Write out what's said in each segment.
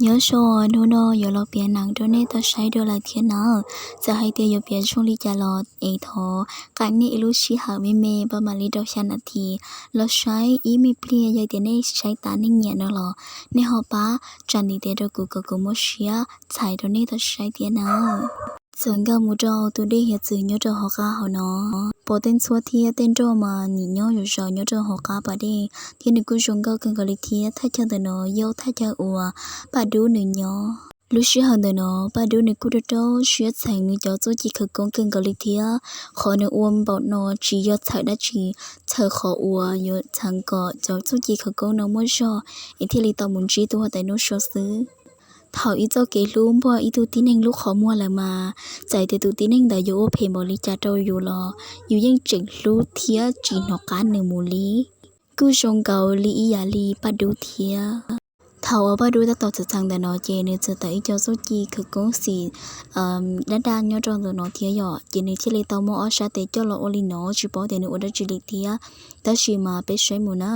Nyob zoo, hnub no yuav los piav neeg rau nej tau saib dua lawm thiab nawb. Txawm hais tias yuav piav zoo li cas los es thov qee nej ib lub sij hawm me me npaj mam li rau xya nas this los saib ib me pliag, yog tias nej saib tas nej nyiam no los nej ho pab tsa ntiv tes rau kuv kom kuv muaj siab txhais rau nej tau saib thiab nawb. Txawm nkag mus rau tus dej hiav txwv nyob rau hauv qab hauv no, pom tej ntxhuab thiab tej nroj mas nim nyob zom zaws nyob rau hauv qab pas dej thiab nws kuj zoo nkauj kawg nkaus li thiab. Thaj chaw ntawm no yog thaj chaw uas Paj Dub nws nyob. Lub sij hawm ntawm no Paj Dub nws kuj rau rau siab txheem nws cov txuj ci khawv koob kawg nkaus li thiab. Qhov nws ua npaum no tsis yog txhawm dab tsi, txhawm qhov uas yuav txheem kom cov txuj ci khawv koob no muaj zog es thiaj li tau mus ntsib tus huab tais Nuj Sua xwb. Thaum ib txoj kev hlub npuag ib tug tib neeg lub qhov muag lawm mas, txawm tias tus tib neeg ntawd yuav ua phem npaum li cas rau yus los yus yeej tseem hlub thiab tsis hnov qab nws mus li. Kuj zoo nkaus li ib yam li Paj Dub thiab. Thaum uas Paj Dub tab tom txhawm txheem ntawm no ces nws txawm tawm ib co txuj ci khawv koob xim dab daj nyob rau ntawm no thiab yom, ces nws thiaj li tau muab ob sab tes coj los ua li no, tsis paub tias nws ua dab tsi li thiab, tab sis mas peb saib mus na.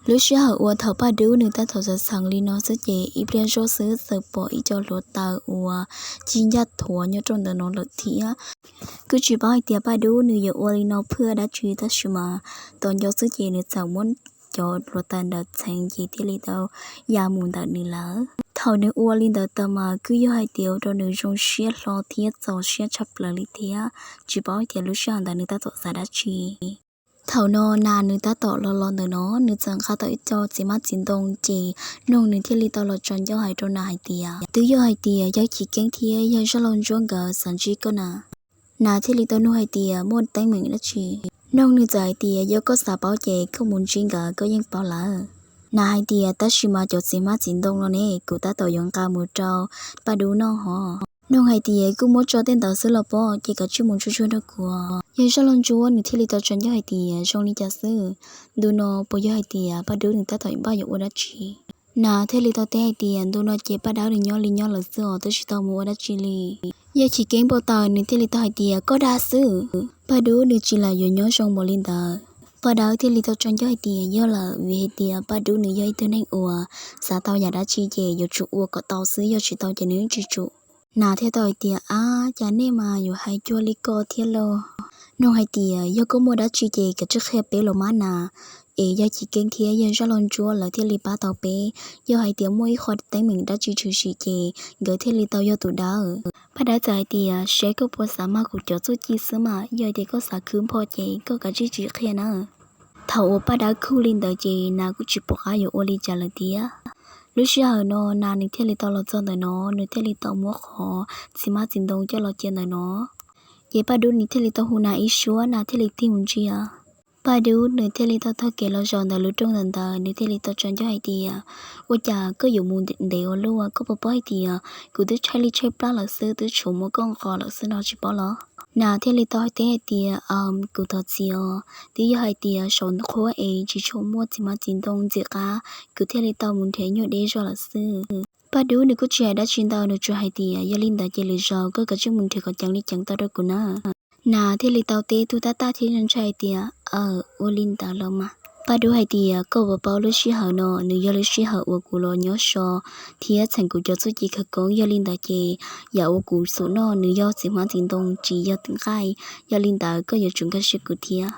Lub sij hawm uas thaum Paj Dub nws tab tom txhawm txheem li no xwb ces ib pliag zoj xwb txawm pom ib co hluav taws uas ci ncaj thuav nyob rau ntawm no lawm thiab. Kuj tsis paub hais tias Paj Dub nws yuav ua li no phwj dab tsi, tab sis mas tos nco xwb ces nws txawm muab cov hluav taws ntawd txheev ces thiaj li tau ya mus ntawm nws lawm. Thaum nws ua li ntawd tas mas kuj yog hais tias ua rau nws zoo siab hlo thiab txaus siab tshaj plaws li thiab. Tsis paub hais tias lub sij hawm ntawd nws tab tom xav dab tsi. Thaum no Nas nws tab tom los los ntawm no, nws txawm nqa tau ib co txiv hmab txiv ntoo ces Noog nws thiaj li tau los tso ncauj hais rau Nas hais tias, twb yog hais tias Yawg Chiv Keeb thiab Yawg Zaj Lauj Ntsuab nkawd xav ntsib koj na. Nas thiaj li tau nug hais tias, muaj teeb meem dab tsi? Noog nws txawm hais tias, yog koj xav paub ces koj mus ntsib nkawd koj yeej paub lawm. Nas hais tias, tab sis mas cov txiv hmab txiv ntoo no ne, kuv tab tom yuav nqa mus rau Paj Dub noj hos. Noog hais tias, kuj muab tso tej ntawd xwb los pob, ces kav tsij mus tsuag tsuag rau kuv. Yawg Zaj Lauj Ntsuab nws thiaj li tau tso ncauj hais tias, zoo li cas xwb? Ntu no puas yog hais tias Paj Dub nws tab tom npaj yuav ua dab tsi? Nas thiaj li tau teb hais tias, ntu no ces Paj Dawb nws nyob li nyob lawm xwb os, twb tsis tau mus ua dab tsi li. Yawg Chiv Keeb npau taws nws thiaj li tau hais tias, koj dag xwb, Paj Dub nws tsis lam yuav nyob zoo npaum li ntawd. Paj Dawb thiaj li tau tso ncauj hais tias, yog lawm, vim hais tias Paj Dub nws yog ib tug neeg uas xav tau yam dab tsi ces yuav tsum ua kom tau xwb, yog tsis tau ces nws yeej tsis tsum. Nas thiaj tau hais tias, ab, cas nej mas yuav hais cuag li ko thiab lauj? Noog hais tias, yog koj muaj dab tsi ces kav tsij qhia peb los mas Nas, es Yawg Chiv Keeb thiab Yawg Zaj Lauj Ntsuab lawv thiaj li pab tau peb. Yog hais tias muaj ib qho teeb meem dab tsi tshwm sim ces nkawd thiaj li tau yog tus dawb. Paj Dawb txawm hais tias, seb koj puas xav mag kuv cov txuj ci xwb mas, yog hais tias koj xav khwv npho ces koj kav tsij tsis qhia na. Thaum uas Paj Dawb khub li ntawd ces Nas kuj tsis pom qab yuav ua li cas lawm thiab. Lub sij hawm no Nas nws thiaj li tau los txog ntawm no, nws thiaj li tau muab qhov txiv hmab txiv ntoo coj los cia ntawm no. Ces Paj Dub nws thiaj li tau hu Nas ib suab, Nas thiaj li tig mus ntsia. Paj Dub nws thiaj li tau taug kev los zaum ntawm lub rooj ntawd ntawd, nws thiaj li tau tso ncauj hais tias, ua cas koj yuav mus ntev ua luaj, koj puas paub hais tias kuv twb tshaib li tshaib plab lawm xwb, twb tshuav muab koj nqos lawm xwb no tsis paub los? Nas thiaj li tau teb hais tias, kuv thov txim os, twb yog hais tias saum qhuab es tsis tshua muaj txiv hmab txiv ntoo ntxim qab, kuv thiaj li tau mus nrhiav nyuag deb zog lawm xwb. Paj Dub nws kuj tsis hais dab tsi ntau, nws tsuas hais tias, yog li ntawd ces lwm zaus koj kav tsij mus nrhiav kom ceev li ceev tau rau kuv na. Nas thiaj li tau teb tus tab tab thiab ntshai tias, aw, ua li ntawd los mas. Paj Dub hais tias, koj puas paub lub sij hawm no nws yog lub sij hawm uas kuv los nyob so thiab txheem kuv cov txuj ci khawv koob, yog li ntawd ces yam uas kuv xub noj nws yog txiv hmab txiv ntoo tsis yog nqaij, yog li ntawd koj yuav tsum nkag siab kuv thiab.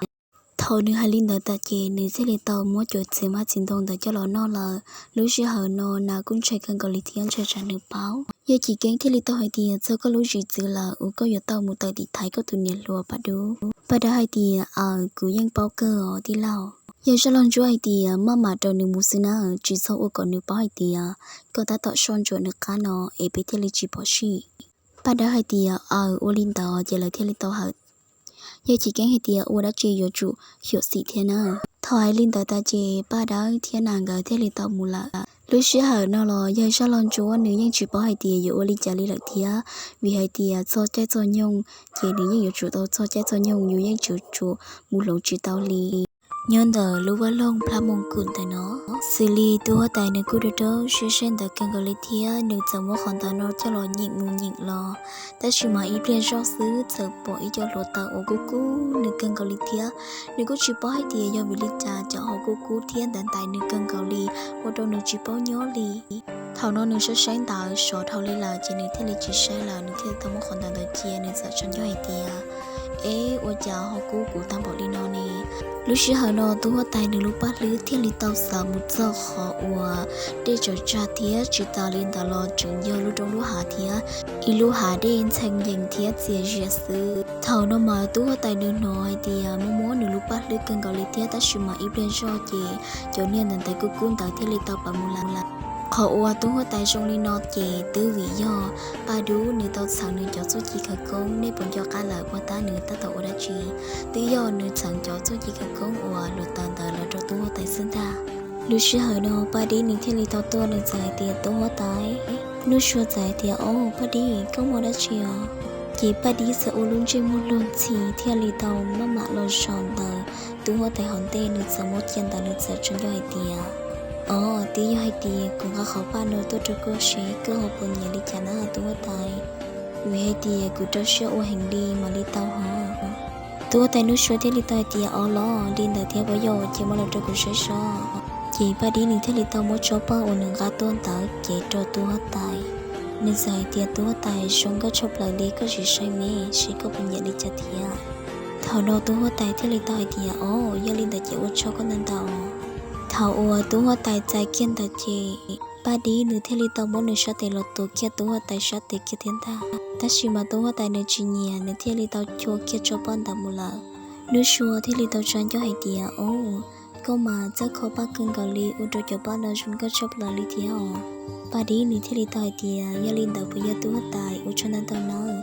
Thaum nws hais li ntawd tas ces nws thiaj li tau muab cov txiv hmab txiv ntoo ntawd coj los noj lawm. Lub sij hawm no Nas kuj ntshai kawg nkaus li thiab ntshai tsam nws paub. Yawg Chiv Keeb thiaj li tau hais tias, txog koj lub zim txwv lawm uas koj yuav tau mus tawm tim thaiv koj tus niam hluas Paj Dub. Paj Dawb hais tias, aw, kuv yeej paub kawg os tij laug. Yawg Zaj Lauj Ntsuab hais tias, maj mam raws nws mus xwb na, tsis txhob ua kom nws paub hais tias koj tab tom soj ntsuam nws qab no es peb thiaj li tsis phom sij. Paj Dawb hais tias, aw, ua li ntawd ces lawv thiaj li tau hawm. Yawg Chiv Keeb hais tias, ua dab tsi yuav tsum xyuam xim thiab na. Thaum hais li ntawd tas ces Paj Dawb thiab Nas nkawd thiaj li tau mus lawm. Lub sij hawm no los Yawg Zaj Lauj Ntsuab nws yeej tsis paub hais tias yuav ua li cas li lawm thiab, vim hais tias txog caij txog nyoog ces nws yeej yuav tsum tau txog caij txog nyoog, yus yeej yuav tsum mus hloov tsis tau li. Nyob ntawm lub vaj loog Plab Moos Kum ntawm no, xws li tus huab tais nws kuj rau rau siab seb ntawd kawg nkaus li thiab, nws txawm muab qhov ntawd no coj los nyeem mus nyeem los, tab sis mas ib pliag zoj xwb txawm pom ib co hluav taws uas kub kub nws kawg nkaus li thiab. Nws kuj tsis paub hais tias yog vim li cas cov hauv kub kub thiab ntais ntais nws kawg nkaus li, ua rau nws tsis paub nyob li. Thaum no nws saib saib ntawv sov dhau li lawm ces nws thiaj li tsis saib lawm, nws thiaj tau muab qhov ntawv ntawd cia, nws txawm tsa ncauj hais tias, Eb, ua cas ho kub kuv tag npaum li no ne? Lub sij hawm no tub huab tais nws lub paj hlwb thiaj li tau xav mus txog qhov uas dej tsaws tsag thiab tsis tas li ntawd los tseem yog lub roob lub hav thiab ib lub hav dej ntxhee yees thiab txias zias xwb. Thaum no mas tub huab tais nws hnov hais tias muaj muab nws lub paj hlwb kawg nkaus li thiab, tab sis mas ib pliag zog ces cov niag ntawv ntawv kub kub ntawd thiaj li tau pawv mus lawm. Qhov uas tub huab tais zoo li no ces twb vim yog Paj Dib nws tau txheem nws cov txuj ci khawv koob. Nej puas nco qab lawm puag ta nws tab tom ua dab tsi? Twb yog nws txheem cov txuj ci khawv koob uas luav taws ntawd los rau tub huab tais xwb ntag. Lub sij hawm no Paj Dib nws thiaj li tau tuaj, nws txawm hais tias, Tub huab tais. Nuj Sua txawm hais tias, Au, Paj Dib, koj muaj dab tsi os? Ces Paj Dib txawm ua lub ntsej muag luag ntxhi thiaj li tau maj mam los zaum ntawm tub huab tais hauv ntej, nws txawm muab cia ntawd, nws txawm tsa ncauj hais tias, Au, twb yog hais tias kuv nqa qhov paj no tuaj rau koj seb koj ho puas nyiam li cas na tub huab tais, vim hais tias kuv rau siab ua heev li mam li tau hov. Tub huab tais Nuj Sua thiaj li tau hais tias, Au los, li ntawd thiab puas yog, ces muab los rau kuv saib seb. Ces Paj Dib nws thiaj li tau muab tsob paj uas nws nqa tuaj ntawd cev rau tub huab tais. Nws txawm hais tias, Tub huab tais, zoo nkauj tshaj plaws li, koj sim saib me seb koj puas nyiam li cas thiab. Thaum no tub huab tais thiaj li tau hais tias, Au, yog li ntawd ces ua tsaug koj ntau ntau. Thaum uas tub huab tais txais kiag ntawd ces Paj Dib nws thiaj li tau muab nws sab tes los tuav kiag tub huab tais sab tes kiag thiab ntag. Tab sis mas tub huab tais nws tsis nyiam, nws thiaj li tau chua kiag tsob paj ntawd mus lawm. Nuj Sua thiaj li tau tsa ncauj hais tias, Au, koj mas txawj kho paj kawg nkaus li, ua rau cov paj no zoo nkauj tshaj plaws li thiab os. Paj Dib nws thiaj li tau hais tias, Yog li ntawd puas yog tub huab tais, ua tsaug ntau ntau nawb.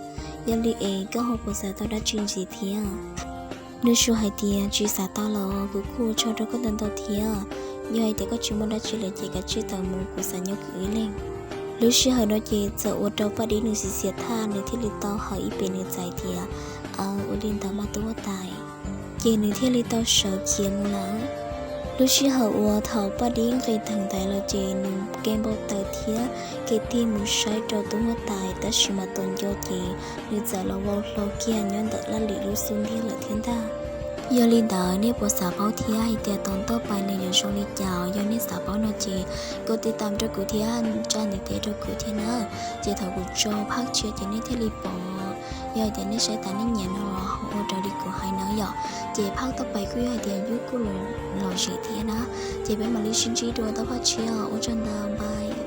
Yog li es koj ho puas xav tau dab tsi ntxiv thiab? Nuj Sua hais tias, Tsis xav tau los, kuv kuj ua tsaug rau koj ntau ntau thiab. Yog hais tias koj tsis muaj dab tsi lawm ces kav tsij tawm mus, kuv xav nyob kuv ib leeg. Lub sij hawm no ces txawm ua rau Paj Dib nws xiv xiam thaj, nws thiaj li tau hawm ib pem nws txais tias, Aw, ua li ntawd mas tub huab tais. Ces nws thiaj li tau sawv khiav mus lawm. Lub sij hawm uas thaum Paj Dib nqis theem ntaiv los ces nws kev npau taws thiab kev tig mus saib rau tub huab tais, tab sis mas tus nco ces nws txawm los vau hlo kiag nyob ntawm Laj Lim lub xub ntiag lawm thiab ntag. Yog li ntawd nej puas xav paub thiab hais tias tom ntej pais nws yuav zoo li cas? Yog nej xav paub no ces koj tij tam rau kuv thiab tsa ntiv tes rau kuv thiab na, ces thaum kuv tso phab tshiab ces nej thiaj li pom. Yog hais tias nej saib tas nej nyiam no los ho ua raws li kuv hais na yom. Ces phab tom pais kuj yog hais tias yus kuj los zem thiab na, ces peb mam li sib ntsib dua tom phab tshiab, ua tsaug ntau, bye.